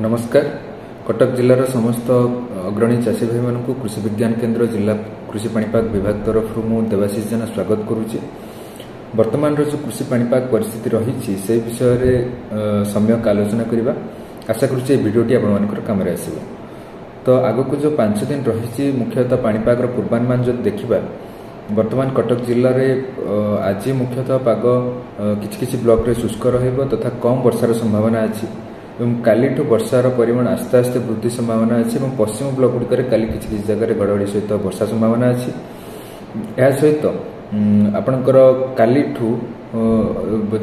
ନମସ୍କାର। କଟକ ଜିଲ୍ଲାର ସମସ୍ତ ଅଗ୍ରଣୀ ଚାଷୀ ଭାଇମାନଙ୍କୁ କୃଷି ବିଜ୍ଞାନ କେନ୍ଦ୍ର, ଜିଲ୍ଲା କୃଷି ପାଣିପାଗ ବିଭାଗ ତରଫରୁ ମୁଁ ଦେବାଶିଷ ଜେନା ସ୍ୱାଗତ କରୁଛି। ବର୍ତ୍ତମାନର ଯେଉଁ କୃଷି ପାଣିପାଗ ପରିସ୍ଥିତି ରହିଛି, ସେହି ବିଷୟରେ ସମ୍ୟକ ଆଲୋଚନା କରିବା। ଆଶା କରୁଛି ଏହି ଭିଡ଼ିଓଟି ଆପଣମାନଙ୍କର କାମରେ ଆସିବ। ତ ଆଗକୁ ଯେଉଁ 5 ଦିନ ରହିଛି, ମୁଖ୍ୟତଃ ପାଣିପାଗର ପୂର୍ବାନୁମାନ ଯଦି ଦେଖିବା, ବର୍ତ୍ତମାନ କଟକ ଜିଲ୍ଲାରେ ଆଜି ମୁଖ୍ୟତଃ ପାଗ କିଛି କିଛି ବ୍ଲକରେ ଶୁଷ୍କ ରହିବ ତଥା କମ୍ ବର୍ଷାର ସମ୍ଭାବନା ଅଛି ଏବଂ କାଲିଠୁ ବର୍ଷାର ପରିମାଣ ଆସ୍ତେ ଆସ୍ତେ ବୃଦ୍ଧି ସମ୍ଭାବନା ଅଛି ଏବଂ ପଶ୍ଚିମ ବ୍ଲକ ଗୁଡ଼ିକରେ କାଲି କିଛି କିଛି ଜାଗାରେ ଘଡ଼ଘଡ଼ି ସହିତ ବର୍ଷା ସମ୍ଭାବନା ଅଛି। ଏହା ସହିତ ଆପଣଙ୍କର କାଲିଠୁ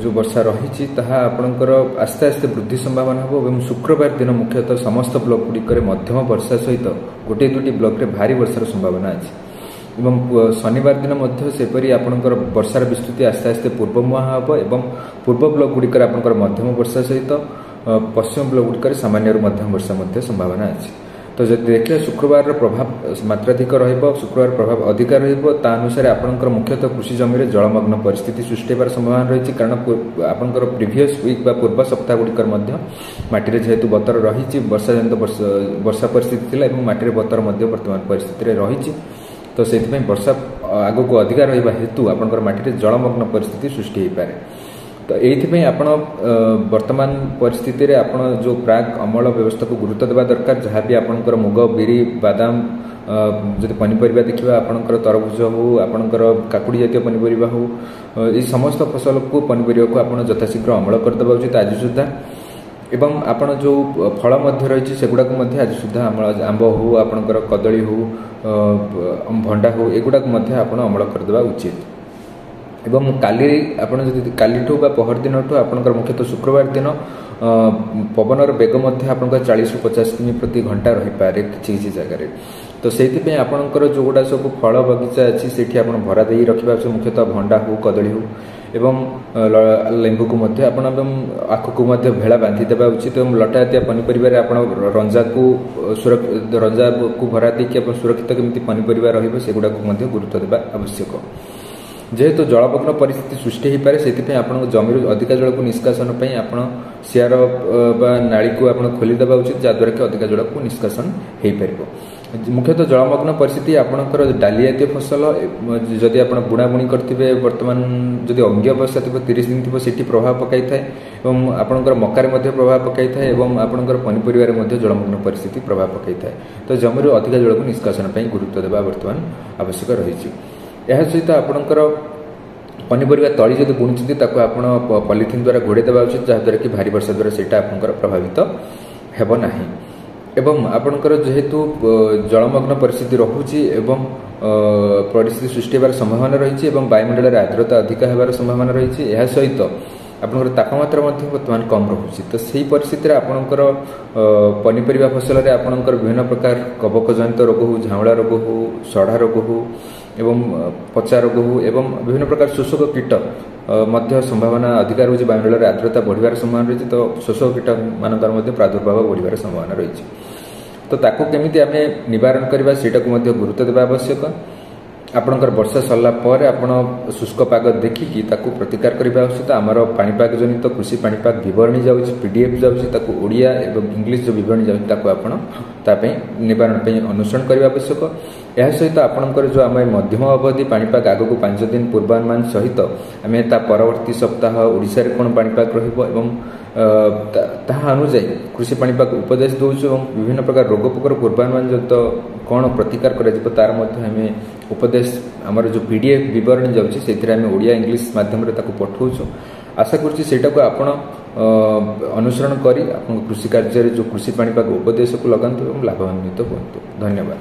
ଯେଉଁ ବର୍ଷା ରହିଛି, ତାହା ଆପଣଙ୍କର ଆସ୍ତେ ଆସ୍ତେ ବୃଦ୍ଧି ସମ୍ଭାବନା ହେବ ଏବଂ ଶୁକ୍ରବାର ଦିନ ମୁଖ୍ୟତଃ ସମସ୍ତ ବ୍ଲକ ଗୁଡ଼ିକରେ ମଧ୍ୟମ ବର୍ଷା ସହିତ ଗୋଟିଏ ଦୁଇଟି ବ୍ଲକରେ ଭାରୀ ବର୍ଷାର ସମ୍ଭାବନା ଅଛି ଏବଂ ଶନିବାର ଦିନ ମଧ୍ୟ ସେପରି ଆପଣଙ୍କର ବର୍ଷାର ବିସ୍ତୃତି ଆସ୍ତେ ଆସ୍ତେ ପୂର୍ବମୁହାଁ ହେବ ଏବଂ ପୂର୍ବ ବ୍ଲକ ଗୁଡ଼ିକରେ ଆପଣଙ୍କର ମଧ୍ୟମ ବର୍ଷା ସହିତ ପଶ୍ଚିମ ବ୍ଲକ ଗୁଡ଼ିକରେ ସାମାନ୍ୟରୁ ମଧ୍ୟମ ବର୍ଷା ମଧ୍ୟ ସମ୍ଭାବନା ଅଛି। ତ ଯଦି ଦେଖିବା, ଶୁକ୍ରବାରର ପ୍ରଭାବ ମାତ୍ରାଧିକ ରହିବ, ଶୁକ୍ରବାର ପ୍ରଭାବ ଅଧିକା ରହିବ। ତା ଅନୁସାରେ ଆପଣଙ୍କର ମୁଖ୍ୟତଃ କୃଷି ଜମିରେ ଜଳମଗ୍ନ ପରିସ୍ଥିତି ସୃଷ୍ଟି ହେବାର ସମ୍ଭାବନା ରହିଛି, କାରଣ ଆପଣଙ୍କର ପ୍ରିଭିୟସ୍ ୱିକ୍ ବା ପୂର୍ବ ସପ୍ତାହ ଗୁଡ଼ିକରେ ମଧ୍ୟ ମାଟିରେ ଯେହେତୁ ବତର ରହିଛି, ବର୍ଷା ଜନିତ ବର୍ଷା ପରିସ୍ଥିତି ଥିଲା ଏବଂ ମାଟିରେ ବତର ମଧ୍ୟ ବର୍ତ୍ତମାନ ପରିସ୍ଥିତିରେ ରହିଛି। ତ ସେଥିପାଇଁ ବର୍ଷା ଆଗକୁ ଅଧିକା ରହିବା ହେତୁ ଆପଣଙ୍କର ମାଟିରେ ଜଳମଗ୍ନ ପରିସ୍ଥିତି ସୃଷ୍ଟି ହୋଇପାରେ। ତ ଏଇଥିପାଇଁ ଆପଣ ବର୍ତ୍ତମାନ ପରିସ୍ଥିତିରେ ଆପଣ ଯେଉଁ ପ୍ରାକ୍ ଅମଳ ବ୍ୟବସ୍ଥାକୁ ଗୁରୁତ୍ୱ ଦେବା ଦରକାର, ଯାହା ବି ଆପଣଙ୍କର ମୁଗ, ବିରି, ବାଦାମ, ଯଦି ପନିପରିବା ଦେଖିବା ଆପଣଙ୍କର ତରଭୁଜ ହେଉ, ଆପଣଙ୍କର କାକୁଡ଼ି ଜାତୀୟ ପନିପରିବା ହେଉ, ଏଇ ସମସ୍ତ ଫସଲକୁ, ପନିପରିବାକୁ ଆପଣ ଯଥାଶୀଘ୍ର ଅମଳ କରିଦେବା ଉଚିତ ଆଜି ସୁଦ୍ଧା ଏବଂ ଆପଣ ଯେଉଁ ଫଳ ମଧ୍ୟ ରହିଛି, ସେଗୁଡ଼ାକୁ ମଧ୍ୟ ଆଜି ସୁଦ୍ଧା ଅମଳ, ଆମ୍ବ ହେଉ, ଆପଣଙ୍କର କଦଳୀ ହେଉ, ଭଣ୍ଡା ହେଉ, ଏଗୁଡ଼ାକୁ ମଧ୍ୟ ଆପଣ ଅମଳ କରିଦେବା ଉଚିତ। ଏବଂ କାଲି ଆପଣ ଯଦି କାଲିଠୁ ବା ପହରଦିନଠୁ ଆପଣଙ୍କର ମୁଖ୍ୟତଃ ଶୁକ୍ରବାର ଦିନ ପବନର ବେଗ ମଧ୍ୟ ଆପଣଙ୍କର 40ରୁ 50 କିମି ପ୍ରତି ଘଣ୍ଟା ରହିପାରେ କିଛି କିଛି ଜାଗାରେ। ତ ସେଇଥିପାଇଁ ଆପଣଙ୍କର ଯେଉଁଗୁଡ଼ା ସବୁ ଫଳ ବଗିଚା ଅଛି, ସେଇଠି ଆପଣ ଭରା ଦେଇ ରଖିବା ଆବଶ୍ୟକ, ମୁଖ୍ୟତଃ ଭଣ୍ଡା ହେଉ, କଦଳୀ ହେଉ ଏବଂ ଲେମ୍ବୁକୁ ମଧ୍ୟ ଆପଣ ଏବଂ ଆଖୁକୁ ମଧ୍ୟ ଭେଳା ବାନ୍ଧି ଦେବା ଉଚିତ ଏବଂ ଲଟା ଜାତୀୟ ପନିପରିବାରେ ଆପଣ ରଞ୍ଜାକୁ ଭରା ଦେଇକି ଆପଣ ସୁରକ୍ଷିତ କେମିତି ପନିପରିବା ରହିବ, ସେଗୁଡ଼ାକୁ ମଧ୍ୟ ଗୁରୁତ୍ୱ ଦେବା ଆବଶ୍ୟକ। ଯେହେତୁ ଜଳମଗ୍ନ ପରିସ୍ଥିତି ସୃଷ୍ଟି ହୋଇପାରେ, ସେଥିପାଇଁ ଆପଣଙ୍କ ଜମିରୁ ଅଧିକା ଜଳକୁ ନିଷ୍କାସନ ପାଇଁ ଆପଣ ସିଆର ବା ନାଳିକୁ ଆପଣ ଖୋଲିଦେବା ଉଚିତ, ଯାହାଦ୍ୱାରା କି ଅଧିକା ଜଳକୁ ନିଷ୍କାସନ ହୋଇପାରିବ। ମୁଖ୍ୟତଃ ଜଳମଗ୍ନ ପରିସ୍ଥିତି ଆପଣଙ୍କର ଡାଲି ଜାତୀୟ ଫସଲ ଯଦି ଆପଣ ବୁଣାବୁଣି କରିଥିବେ, ବର୍ତ୍ତମାନ ଯଦି ଅଙ୍ଗୀ ଅବସ୍ଥା ଥିବ, 30 ଦିନ ଥିବ, ସେଠି ପ୍ରଭାବ ପକାଇଥାଏ ଏବଂ ଆପଣଙ୍କର ମକାରେ ମଧ୍ୟ ପ୍ରଭାବ ପକାଇଥାଏ ଏବଂ ଆପଣଙ୍କର ପନିପରିବାରେ ମଧ୍ୟ ଜଳମଗ୍ନ ପରିସ୍ଥିତି ପ୍ରଭାବ ପକାଇଥାଏ। ତ ଜମିରୁ ଅଧିକା ଜଳକୁ ନିଷ୍କାସନ ପାଇଁ ଗୁରୁତ୍ୱ ଦେବା ବର୍ତ୍ତମାନ ଆବଶ୍ୟକ ରହିଛି। ଏହା ସହିତ ଆପଣଙ୍କର ପନିପରିବା ତଳି ଯଦି ବୁଣୁଛନ୍ତି, ତାକୁ ଆପଣ ପଲିଥିନ୍ ଦ୍ୱାରା ଘୋଡ଼େଇ ଦେବା ଉଚିତ, ଯାହାଦ୍ୱାରା କି ଭାରୀ ବର୍ଷା ଦ୍ୱାରା ସେଇଟା ଆପଣଙ୍କର ପ୍ରଭାବିତ ହେବ ନାହିଁ। ଏବଂ ଆପଣଙ୍କର ଯେହେତୁ ଜଳମଗ୍ନ ପରିସ୍ଥିତି ରହୁଛି ଏବଂ ପରିସ୍ଥିତି ସୃଷ୍ଟି ହେବାର ସମ୍ଭାବନା ରହିଛି ଏବଂ ବାୟୁମଣ୍ଡଳରେ ଆର୍ଦ୍ରତା ଅଧିକା ହେବାର ସମ୍ଭାବନା ରହିଛି, ଏହା ସହିତ ଆପଣଙ୍କର ତାପମାତ୍ରା ମଧ୍ୟ ବର୍ତ୍ତମାନ କମ୍ ରହୁଛି। ତ ସେହି ପରିସ୍ଥିତିରେ ଆପଣଙ୍କର ପନିପରିବା ଫସଲରେ ଆପଣଙ୍କର ବିଭିନ୍ନ ପ୍ରକାର କବକ ଜନିତ ରୋଗ ହେଉ, ଝାଉଁଳା ରୋଗ ହେଉ, ସଢ଼ା ରୋଗ ହେଉ ଏବଂ ପଚା ରୋଗ ହେଉ ଏବଂ ବିଭିନ୍ନ ପ୍ରକାର ଶୋଷକ କୀଟ ମଧ୍ୟ ସମ୍ଭାବନା ଅଧିକା ରହୁଛି। ବାୟୁମଣ୍ଡଳରେ ଆର୍ଦ୍ରତା ବଢ଼ିବାର ସମ୍ଭାବନା ରହିଛି, ତ ଶୋଷକ କୀଟମାନଙ୍କର ମଧ୍ୟ ପ୍ରାଦୁର୍ଭାବ ବଢ଼ିବାର ସମ୍ଭାବନା ରହିଛି। ତ ତାକୁ କେମିତି ଆମେ ନିବାରଣ କରିବା, ସେଇଟାକୁ ମଧ୍ୟ ଗୁରୁତ୍ୱ ଦେବା ଆବଶ୍ୟକ। ଆପଣଙ୍କର ବର୍ଷା ସରିଲା ପରେ ଆପଣ ଶୁଷ୍କ ପାଗ ଦେଖିକି ତାକୁ ପ୍ରତିକାର କରିବା ଉଚିତ। ଆମର ପାଣିପାଗ ଜନିତ କୃଷି ପାଣିପାଗ ବିବରଣୀ ଯାଉଛି, PDF ଯାଉଛି, ତାକୁ ଓଡ଼ିଆ ଏବଂ ଇଂଲିଶ ଯେଉଁ ବିବରଣୀ ଯାଉଛି, ତାକୁ ଆପଣ ତା ପାଇଁ ନିବାରଣ ପାଇଁ ଅନୁସରଣ କରିବା ଆବଶ୍ୟକ। ଏହା ସହିତ ଆପଣଙ୍କର ଯେଉଁ ଆମେ ମଧ୍ୟମ ଅବଧି ପାଣିପାଗ ଆଗକୁ 5 ଦିନ ପୂର୍ବାନୁମାନ ସହିତ ଆମେ ତା ପରବର୍ତ୍ତୀ ସପ୍ତାହ ଓଡ଼ିଶାରେ କ'ଣ ପାଣିପାଗ ରହିବ ଏବଂ ତାହା ଅନୁଯାୟୀ କୃଷି ପାଣିପାଗ ଉପଦେଶ ଦେଉଛୁ ଏବଂ ବିଭିନ୍ନ ପ୍ରକାର ରୋଗ ପୋକର ପୂର୍ବାନୁମାନ ଜନିତ କ'ଣ ପ୍ରତିକାର କରାଯିବ, ତାର ମଧ୍ୟ ଆମେ ଉପଦେଶ ଆମର ଯେଉଁ PDF ବିବରଣୀ ଯାଉଛି, ସେଥିରେ ଆମେ ଓଡ଼ିଆ ଇଂଲିଶ ମାଧ୍ୟମରେ ତାକୁ ପଠାଉଛୁ। ଆଶା କରୁଛି ସେଇଟାକୁ ଆପଣ ଅନୁସରଣ କରି ଆପଣଙ୍କ କୃଷି କାର୍ଯ୍ୟରେ ଯେଉଁ କୃଷି ପାଣିପାଗ ଉପଦେଶକୁ ଲଗାନ୍ତୁ ଏବଂ ଲାଭାନ୍ୱିତ ହୁଅନ୍ତୁ। ଧନ୍ୟବାଦ।